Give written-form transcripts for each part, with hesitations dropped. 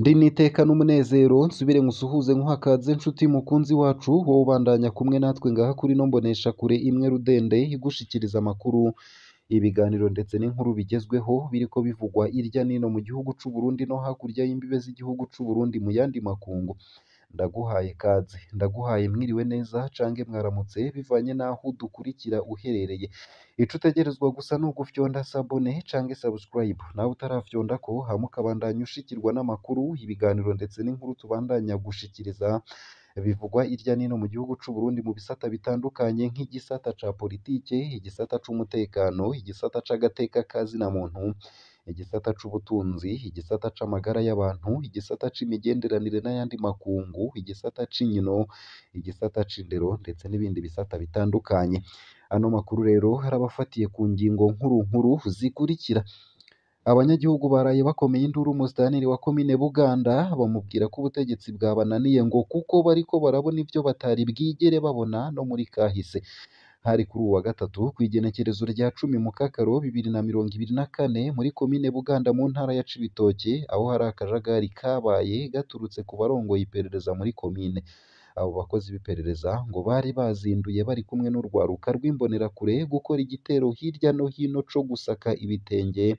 Ndi n'iteka n'umunezero nsubire nkusuhuze nkuhakaze nshuti mukunzi wacu, wowe ubandanya kumwe natwe ngaha kuri ino mboneshakure imwe rudende igushikiriza amakuru, ibiganiro ndetse n'inkuru bigezweho biriko bivugwa irya nino mu gihugu c'u Burundi no hakurya y'imbibe z'igihugu c'u Burundi mu yandi makungu. Ndaguhaye kaze, ndaguhaye mwiriwe neza cange mwaramutse bivanye n'aho udukurikira uherereye. Ico utegerezwa gusa ni ugufyonda sabone cange subscribe, nawe utarafyondako hama ukabandanya ushikirwa n'amakuru, ibiganiro ndetse n'inkuru tubandanya gushikiriza bivugwa irya nino mu gihugu c'u Burundi mu bisata bitandukanye nk'igisata ca politike, igisata c'umutekano, igisata c'agateka ka zina muntu, igisata c'ubutunzi, igisata c'amagara y'abantu, igisata c'imigenderanire n'ayandi makungu, igisata c'inkino, igisata c'indero ndetse n'ibindi bisata bitandukanye. Ano makuru rero arabafatiye ku ngingo nkuru nkuru zikurikira: Abanyagihugu baraye bakomeye induru umusitaniri wa komine Buganda bamubwira ko ubutegetsi bwabananiye ngo kuko bariko barabona ivyo batari bwigere babona no muri kahise. Hari kuri uwu wa gatatu kw'igenekerezo rya 10 Mukakaro 2024 muri komine Buganda mu ntara ya Cibitoke, aho hari akajagari kabaye gaturutse ku barongoye iperereza muri komine. Abo bakozi b'iperereza ngo bari bazinduye bari kumwe n'urwaruka rw'imbonerakure gukora igitero hirya no hino co gusaka ibitenge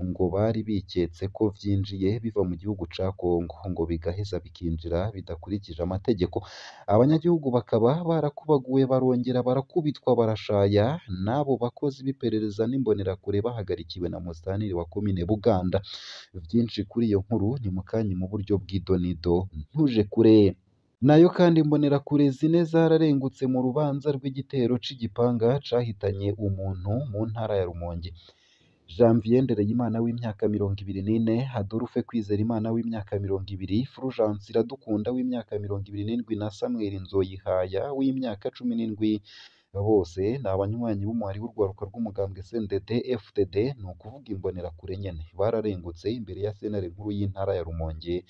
ngo bari biketse ko vyinjiye biva mu gihugu ca Kongo, ngo bigaheza bikinjira bidakurikije amategeko. Abanyagihugu bakaba barakubaguwe barongera barakubitwa barashaya n'abo bakozi b'iperereza n'imbonerakure bahagarikiwe na musitanteri wa komine Buganda. Vyinshi kuri iyo nkuru ni mukanya mu buryo bw'idonido, ntuje kure. Nayo kandi imbonerakure zine zararengutse mu rubanza rw'igitero c'igipanga cahitanye umuntu mu ntara ya Rumonge. Janvier Ndereyimana w'imyaka 24, Adolphe Kwizerimana w'imyaka 20, Fulgence Iradukunda w'imyaka 27 na Samuel Nzoyihaya w'imyaka 17, bose ni abanywanyi b'umuhari w'urwaruka rw'umugambwe CNDD FDD, ni ukuvuga imbonerakure nyene. Bararengutse imbere ya sentare nkuru y'intara ya Rumonge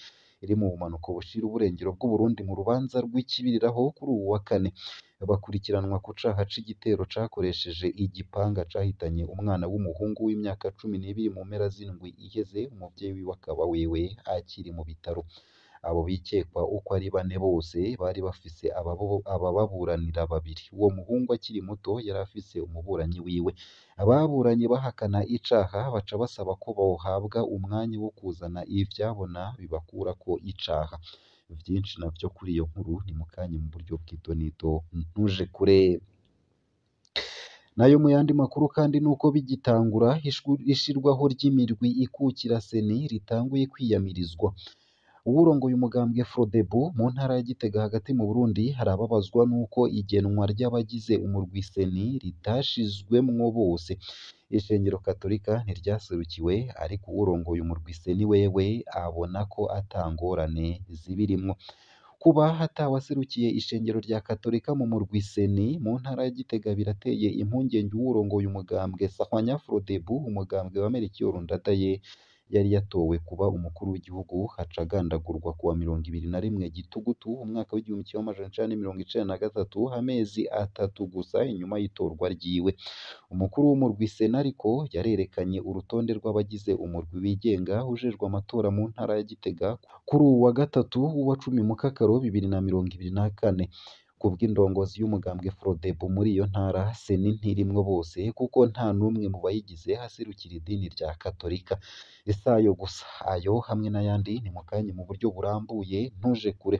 iri mu bumanuko bushira uburengero bw'Uburundi mu rubanza rw'ikibiriraho kuri uwu wa kane. Bakurikiranwa ku caha c'igitero cakoresheje igipanga cahitanye umwana w'umuhungu w'imyaka 12 mu mpera z'indwi iheze, umuvyeyi wiwe akaba wewe akiri mu bitaro. Abo bikekwa uko ari bane bose bari bafise abababuranira babiri. Uwo muhungu akiri muto yari afise umuburanyi wiwe. Ababuranye bahakana icaha baca basaba ko bohabwa umwanya wo kuzana ivyabona bibakurako icaha. Vyinshi navyo kuri iyo nkuru ni mukanya mu buryo bw'idonido, ntuje kure. Nayo mu yandi makuru kandi nuko bigitangura ishirwaho ry'imirwi ikukira seni ritanguye kwiyamirizwa. Uwurongoye umugambwe Frodebu mu ntara ya Gitega hagati mu Burundi harababazwa nuko igenwa ry'abagize umurwi seni ritashizwemwo bose. Ishengero Katolika ntiryaserukiwe, ariko uwurongoye umurwi seni wewe abona ko ata ngorane zibirimwo. Kuba hatawaserukiye ishengero rya Katolika mu murwi seni mu ntara ya Gitega birateye impungenge uwurongoye umugambwe Sahwanya Frodebu, umugambwe wa Melchior Ndadaye yari yatowe kuba umukuru w'igihugu haca agandagurwa kuwa 21 Gitugutu umwaka w'1993, amezi atatu gusa inyuma y'itorwa ryiwe. Umukuru w'umurwi sena ariko yarerekanye urutonde rw'abagize umurwi wigenga ujejwe amatora mu ntara ya Gitega kuri uwu wa gatatu w'uwa 10 Mukakaro 2024. Kubw'indongozi y'umugambwe Frodebu muri iyo ntara, seni ntirimwo bose kuko nta n'umwe mu bayigize aserukira idini rya Katolika. Isayo gusa, ayo hamwe n'ayandi ni mukanya mu buryo burambuye, ntuje kure.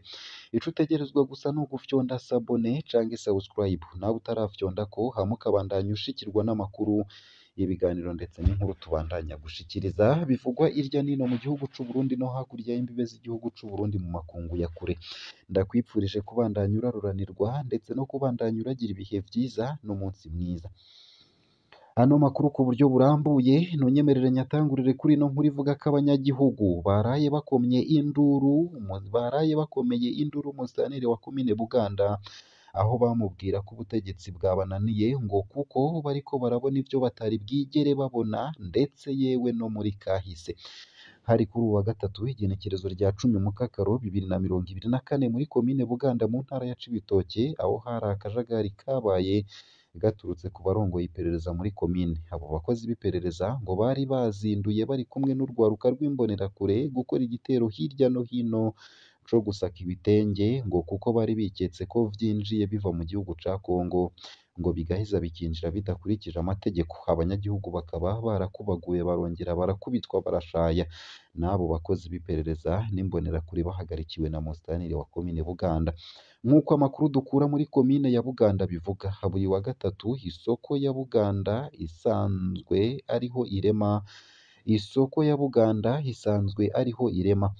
Ico utegerezwa gusa ni ugufyonda sabone cange subscribe, nawe utarafyondako hama ukabandanya ushikirwa n'amakuru, ibiganiro ndetse n'inkuru tubandanya gushikiriza bivugwa irya nino mu gihugu c'u Burundi no hakurya y'imbibe z'igihugu c'u Burundi mu makungu ya kure. Ndakwipfurije kubandanya uraruranirwa ndetse no kubandanya uragira ibihe vyiza n'umunsi mwiza. Ano makuru ku buryo burambuye ntunyemerere nyatangurire kuri ino nkuru ivuga ko abanyagihugu baraye bakomye induru, baraye bakomeye induru umusitaniri wa komine Buganda, aho bamubwira ko ubutegetsi bwabananiye ngo kuko bariko barabona ivyo batari bwigere babona ndetse yewe no muri kahise. Hari kuri uwu wa gatatu igenekerezo rya 10 Mukakaro 2024 muri komine Buganda mu ntara ya Cibitoke, aho hari akajagari kabaye gaturutse ku barongoye iperereza muri komine. Abo bakozi b'iperereza ngo bari bazinduye bari kumwe n'urwaruka rw'imbonerakure gukora igitero hirya no hino co gusaka ibitenge, ngo kuko bari biketse ko vyinjiye biva mu gihugu ca Kongo, ngo bigaheza bikinjira bidakurikije amategeko. Abanyagihugu bakaba barakubaguye barongera barakubitwa barashaya n'abo bakozi b'iperereza n'imbonerakure bahagarikiwe na Musitanteri wa komine Buganda. Nk'uko amakuru dukura muri komine ya Buganda bivuga, buri wa gatatu isoko ya Buganda isanzwe ariho irema, isoko ya Buganda isanzwe ariho irema.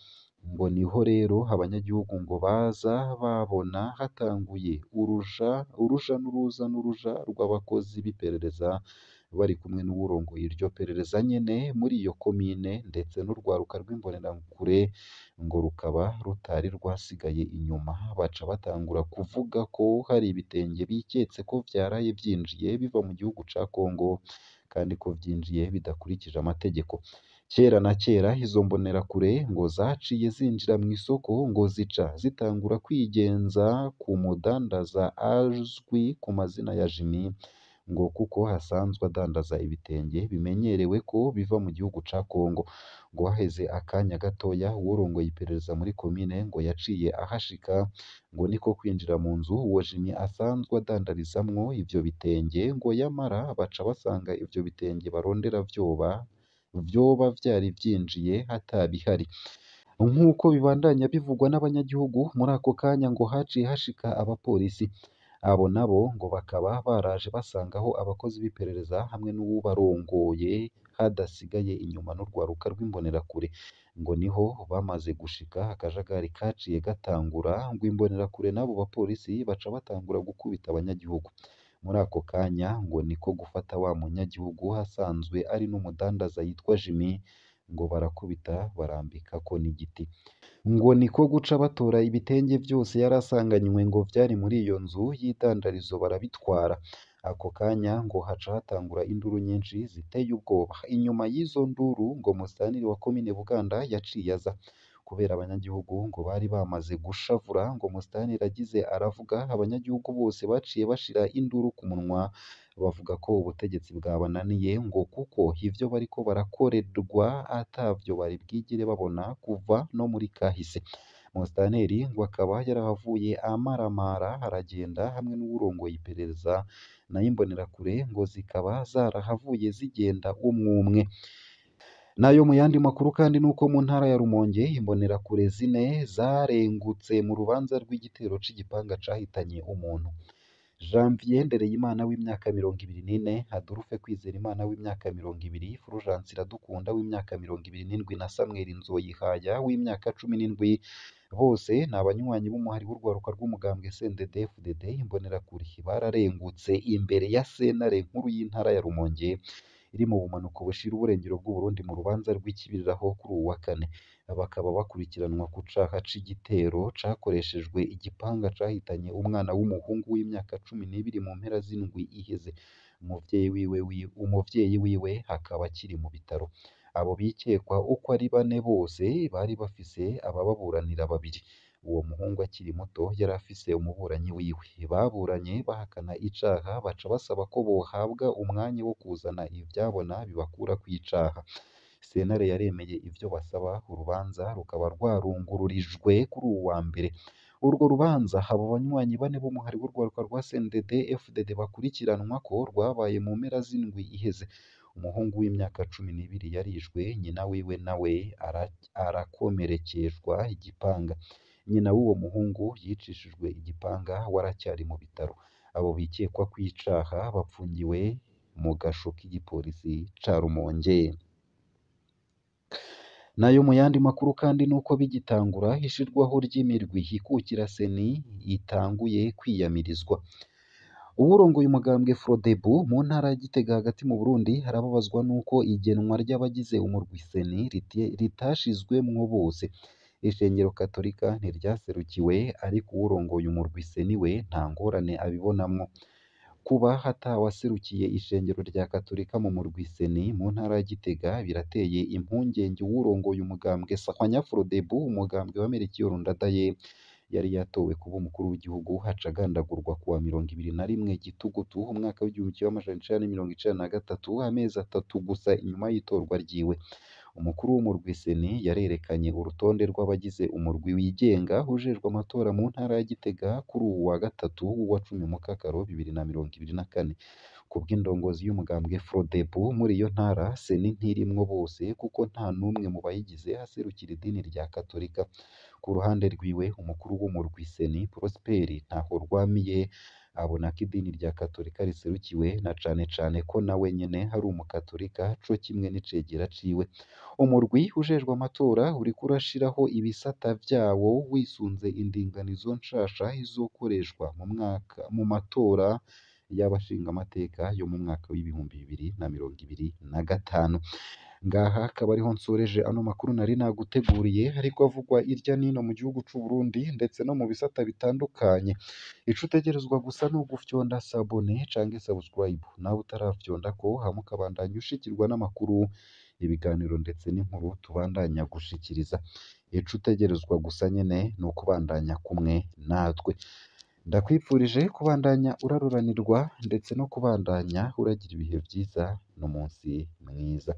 Ngo niho rero abanyagihugu ngo baza babona hatanguye uruja n'uruza n'uruja rw'abakozi b'iperereza bari kumwe n'uwurongoye iryo perereza nyene muri iyo komine, ndetse n'urwaruka rw'imbonerakure ngo rukaba rutari rwasigaye inyuma. Baca batangura kuvuga ko hari ibitenge biketse ko vyaraye vyinjiye biva mu gihugu ca Kongo, kandi ko vyinjiye bidakurikije amategeko. Kera na kera izo mbonerakure ngo zaciye zinjira mw'isoko, ngo zica zitangura kwigenza ku mudandaza azwi ku mazina ya Jimmy, ngo kuko asanzwe adandaza ibitenge bimenyerewe ko biva mu gihugu ca Kongo. Ngo haheze akanya gatoya uwurongoye iperereza muri komine ngo yaciye ahashika, ngo niko kwinjira mu nzu uwo Jimmy asanzwe adandarizamwo ivyo bitenge, ngo yamara baca basanga ivyo bitenge barondera vyoba vyari vyinjiye atabihari. Nk'uko bibandanya bivugwa n'abanyagihugu, muri ako kanya ngo haciye hashika abapolisi. Abo nabo ngo bakaba baraje basangaho abakozi b'iperereza hamwe n'uwubarongoye, hadasigaye inyuma n'urwaruka rw'imbonerakure. Ngo niho bamaze gushika akajagari kaciye gatangura, ngo imbonerakure n'abo bapolisi baca batangura gukubita abanyagihugu. Muri ako kanya ngo niko gufata wa munyagihugu asanzwe ari n'umudandaza yitwa Jimmy, ngo barakubita barambikako n'igiti. Ngo niko guca batora ibitenge vyose yari asanganywe ngo vyari muri iyo nzu y'idandarizo barabitwara. Ako kanya ngo haca hatangura induru nyinshi ziteye ubwoba. Inyuma y'izo nduru ngo Musitanteri wa komine Buganda yaciye aza. Kubera abanyagihugu ngo bari bamaze gushavura, ngo Musitanteri agize aravuga, abanyagihugu bose baciye bashira induru ku munwa, bavuga ko ubutegetsi bwabananiye, ngo kuko ivyo bariko barakorerwa atavyo bari bwigere babona kuva no muri kahise. Musitanteri ngo akaba yarahavuye amaramara aragenda hamwe n'uwurongoye iperereza, nayo imbonerakure ngo zikaba zarahavuye zigenda umwumwe. Nayo mu yandi makuru kandi nuko mu ntara ya Rumonge imbonerakure zine zarengutse mu rubanza rw'igitero c'igipanga cahitanye umuntu. Janvier Ndereyimana w'imyaka 24, Adolphe Kwizerimana w'imyaka 20, Fulgence Iradukunda w'imyaka 27 na Samuel Nzoyihaya w'imyaka 17, bose ni abanywanyi b'umuhari w'urwaruka rw'umugambwe CNDD-FDD. Imbonerakure bararengutse imbere ya sentare nkuru y'intara ya Rumonge iri mu bumanuko bushira uburengero bw'Uburundi mu rubanza rw'ikibiriraho kuri uwu wa kane. Bakaba bakurikiranwa ku caha c'igitero cakoreshejwe igipanga cahitanye umwana w'umuhungu w'imyaka 12 mu mpera z'indwi iheze. Umuvyeyi wiwe akaba akiri mu bitaro. Abo bikekwa uko ari bane bose bari bafise abababuranira babiri. Uwo muhungu akiri muto yari afise umuburanyi wiwe. Baburanye bahakana icaha, baca basaba ko bohabwa umwanya wo kuzana ivyabona bibakura kw'icaha. Sentare yaremeye ivyo basaba, urubanza rukaba rwarungururijwe kuri uwu wa mbere. Urwo rubanza abo banywanyi bane b'umuhari w'urwaruka rwa CNDD FDD bakurikiranwa ko rwabaye mu mpera z'indwi iheze. Umuhungu w'imyaka 12 yarishwe, nyina wiwe nawe arakomerekeshwa igipanga. Nyina w'uwo muhungu yicishijwe igipanga we aracyari mu bitaro. Abo bikekwa kw'icaha bapfungiwe mu gasho k'igipolisi ca Rumonge. Nayo mu yandi makuru kandi nuko bigitangura ishirwaho ry'imirwi ikukira seni itanguye kwiyamirizwa. Uwurongoye umugambwe Frodebu mu ntara ya Gitega hagati mu Burundi arababazwa nuko igenwa ry'abagize umurwi seni ritashizwemwo bose. Ishengero Katolika ntiryaserukiwe, ariko uwurongoye umurwi seni we nta ngorane abibonamwo. Kuba hatawaserukiye ishengero rya Katolika mu murwi seni mu ntara ya Gitega birateye impungenge uwurongoye umugambwe Sahwanya Frodebu, umugambwe wa Melchior Ndadaye Yari yatowe kuba umukuru w'igihugu, haca agandagurwa kuwa 21 Gitugutu umwaka w'1993, amezi 3 gusa inyuma y'itorwa ryiwe. Umukuru w'umurwi Seni yarerekanye urutonde rw'abagize umurwi wigenga ujejwe amatora mu ntara ya Gitega kuri uwu wa gatatu w'uwa 10 Mukakaro 2024. Kubw'indongozi y'umugambwe Frodebu muri iyo ntara, Seni ntirimwo bose kuko nta n'umwe mu bayigize aserukira idini rya Katolika. Ku ruhande rwiwe, umukuru w'umurwi Seni, Prosper Ntahorwamiye, abona ko idini rya Katolika riserukiwe na cane cane ko nawe nyene ari umukatolika co kimwe n'icegera ciwe. Umurwi ujejwe amatora uriko urashiraho ibisata vyawo wisunze indinganizo nshasha izokoreshwa mu mwaka mu matora y'abashingamateka yo mu mwaka w'2025. Ngaha akaba ariho nsoreje ano makuru nari naguteguriye ariko avugwa irya nino mu gihugu c'u Burundi ndetse no mu bisata bitandukanye. Ico utegerezwa gusa ni ugufyonda sabone canke subscribe, nawe utarafyondako hama ukabandanya ushikirwa n'amakuru, ibiganiro ndetse n'inkuru tubandanya gushikiriza. Ico utegerezwa gusa nyene ni ukubandanya kumwe natwe. Ndakwifurije kubandanya uraroranirwa ndetse no kubandanya uragira ibihe vyiza n'umunsi mwiza.